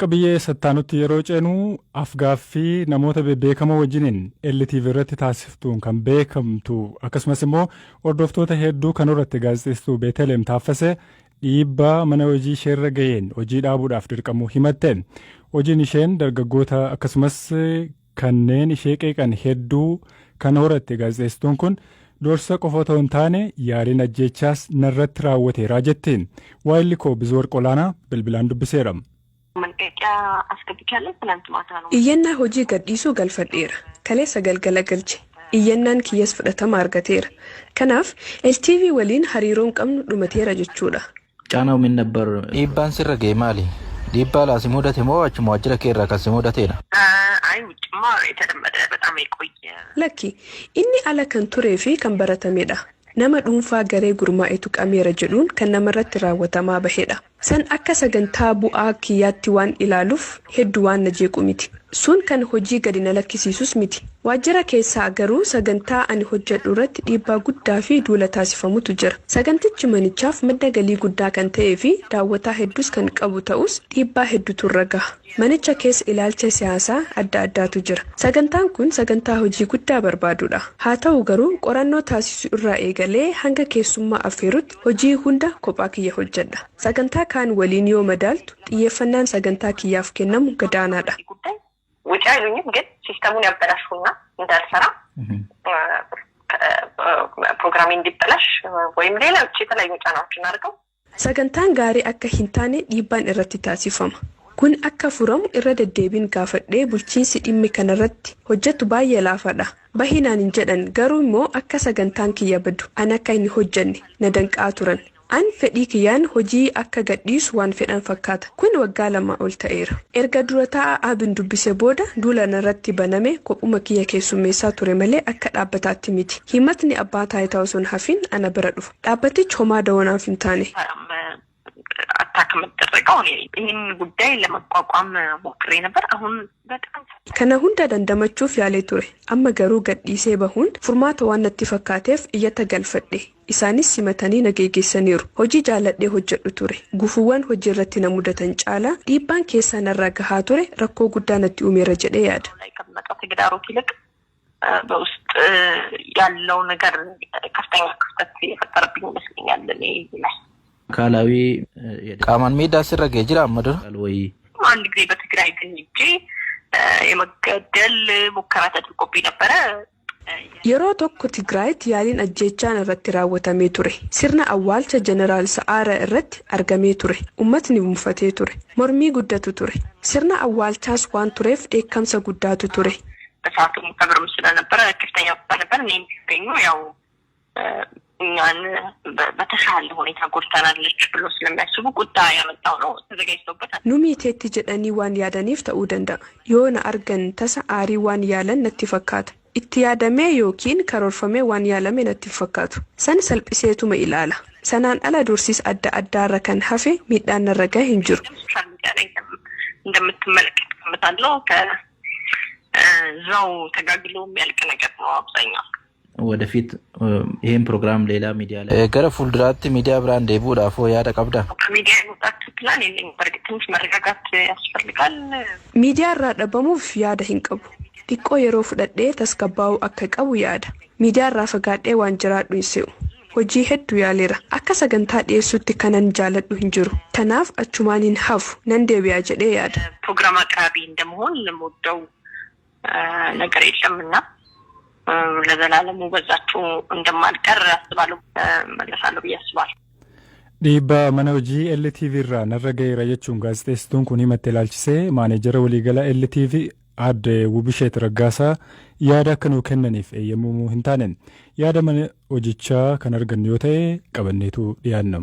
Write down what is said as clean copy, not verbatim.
Qabiyyee sattaanutti yeroo ceenu, afgaaffii namoota bebbeekamoo wajjiniin LTV irratti taasiftuun kan beekamtu, akkasumas immoo hordoftoota hedduu kan horatte gaazexeessituu Beeteleem Taaffasee dhiibbaa mana hojii isheerra gaheen hojii dhaabuudhaaf dirqamuu himatte. Hojiin isheen dargaggoota akkasumas kanneen ishee qeeqan hedduu kan horatte gaazexeessituun kun, doorsisa qofa otoo hin taane yaaliin ajjeechaas narratti raawwateera jetti. Waayilli koo Bizuwarq Olaanaa bilbilaan dubbiseera. መልቀቂያ አስገብቻለሁ። ትናንት ማታ ነው። Iyyannaa hojii gadhiisuu galfadheera. Kaleessa galgala galche. Iyyannaan kiyyas fudhatama argateera. Kanaaf LTV waliin hariiroon qabnu dhumateera jechuudha. ጫናው ምን ነበር? Dhiibbaan sirra ga'e maali? Dhiibbaa alaa si mudate moo achuma waajjira kee irraa kan si mudatedha? አይ ውጭማ የተለመደ በጣም የቆየ Lakki, inni ala kan turee fi kan baratamedha. Nama dhuunfaa garee gurmaa'etu qameera jedhuun kan namarratti raawwatamaa bahedha. San akka sagantaa bu'aa kiyyaatti waan ilaaluuf hedduu waan na jeequ miti. Sun kan hojii gadi na lakkisiisus miti. Waajjira keessaa garuu sagantaa ani hojjedhu irratti dhiibbaa guddaa fi duula taasifamutu jira. Sagantichi manichaaf madda galii guddaa kan ta'ee fi daawwataa hedduus kan qabu ta'us, dhiibbaa hedduutu irra gaha. Manicha keessa ilaalcha siyaasaa adda addaatu jira. Sagantaan kun sagantaa hojii guddaa barbaadudha. Haa ta'u garuu qorannoo taasisuu irraa eegalee hanga keessummaa affeerutti hojii hunda kophaa kiyya hojjedha. Sagantaa kaan waliin yoo madaaltu xiyyeeffannaan sagantaa kiyyaaf kennamu gadaanaadha. ጉዳይ ውጪ አይሉኝም፣ ግን ሲስተሙን ያበላሹና እንዳልሰራ ፕሮግራሜ እንዲበላሽ ወይም ሌሎች የተለያዩ ጫናዎችን አድርገው Sagantaan gaarii akka hin taane dhiibbaan irratti taasifama. Kun akka furamu irra deddeebiin gaafadhee bulchiinsi dhimmi kanarratti hojjetu baay'ee laafaadha. Bahinaan hin jedhan, garuu immoo akka sagantaan kiyya badu, an akka hin hojjenne na danqaa turan. An fedhii kiyyaan hojii akka gadhiisu waan fedhan fakkaata. Kun waggaa 2 ol ta'eera. Erga dura taa'aa Abin dubbise booda duula narratti baname kophuma kiyya keessummeessaa ture malee akka dhaabbataatti miti. Himatni abbaa taayitaa osoo hin hafin ana bira dhufa. Dhaabbatichi homaa dawanaaf hin taane. አታክ የምደረገው እኔ ይህን ጉዳይ ለመቋቋም ሞክሬ ነበር። አሁን በጣም Kana hunda dandamachuuf yaalee ture. Amma garuu gadhiisee bahuun furmaata waan natti fakkaateef iyyata galfadhe. Isaanis simatanii na geggeessaniiru. Hojii jaalladhee hojjedhu ture. Gufuuwwan hojii irratti na mudatan caalaa dhiibbaan keessaa narraa gahaa ture rakkoo guddaa natti uumeera jedhee yaada. ላይ ከሚመጣው ተግዳሮት ይልቅ በውስጥ ያለው ነገር ከፍተኛ ክፍተት የፈጠረብኝ ይመስለኛል እኔ ላይ። አካላዊ Qaamaan miidhaa sirra ga'e jira amma dura? ወይ አንድ ጊዜ በትግራይ ግን ሄጄ የመገደል ሙከራ ተደርጎብኝ ነበረ። Yeroo tokko Tigraayitti yaaliin ajjeechaan irratti raawwatamee ture. Sirna awwaalcha Jeneraal Sa'aara irratti argamee ture. Uummatni mufatee ture. Mormii guddatu ture. Sirna awwaalchaas waan tureef dheekkamsa guddaatu ture. በሰዓቱ ክብርም ስለነበረ ከፍተኛ ቁጣ ነበር። እኔም ሲገኙ ያው እኛን በተሻለ ሁኔታ ጎድተናለች ብሎ ስለሚያስቡ ቁጣ ያመጣው ነው። ተዘጋጅተውበታል። Nu miiteetti jedhanii waan yaadaniif ta'uu danda'a. Yoo na argan tasa aarii waan yaalan natti fakkaata. Itti yaadamee yookiin karoorfamee waan yaalame natti hin fakkaatu. San salphiseetuma ilaala. Sanaan ala dursis adda addaarra kan hafe miidhaan narra gahe hin jiru. ሶሻል ሚዲያ ላይ እንደምትመለከት ገምታለሁ። ከዛው ተጋግሎ የሚያልቅ ነገር ነው አብዛኛው። ወደፊት ይህን ፕሮግራም ሌላ ሚዲያ ላይ Gara fuulduraatti miidiyaa biraan deebi'uudhaaf hoo yaada qabdaa? ከሚዲያ የመውጣት ፕላን የለኝም። በእርግጥ ትንሽ መረጋጋት ያስፈልጋል። Miidiyaa irraa dhabamuuf yaada hin qabu. Xiqqoo yeroo fudhadhee tasgabbaa'uu akka qabu yaada. Miidiyaa irraa fagaadhee waan jiraadhu hin se'u. Hojii hedduu yaaleera. Akka sagantaa dhiyeessuutti kanan jaaladhu hin jiru. Kanaaf achumaan hin hafu, nan deebi'a jedhee yaada. ፕሮግራም አቅራቢ እንደመሆን የምወደው ነገር የለም እና ለዘላለሙ በዛችሁ እንደማልቀር አስባለሁ። መለሳለሁ ብዬ አስባለሁ። Dhiibbaa mana hojii LTV irraa narra ga'eera jechuun gaazexeessituun kun himatte ilaalchisee maanejara waliigala LTV aadde Wubisheet Raggaasaa yaada akka nuu kennaniif eeyyamamuu hin taane. Yaada mana hojichaa kan argannu yoo ta'e qabanneetu dhiyaanna.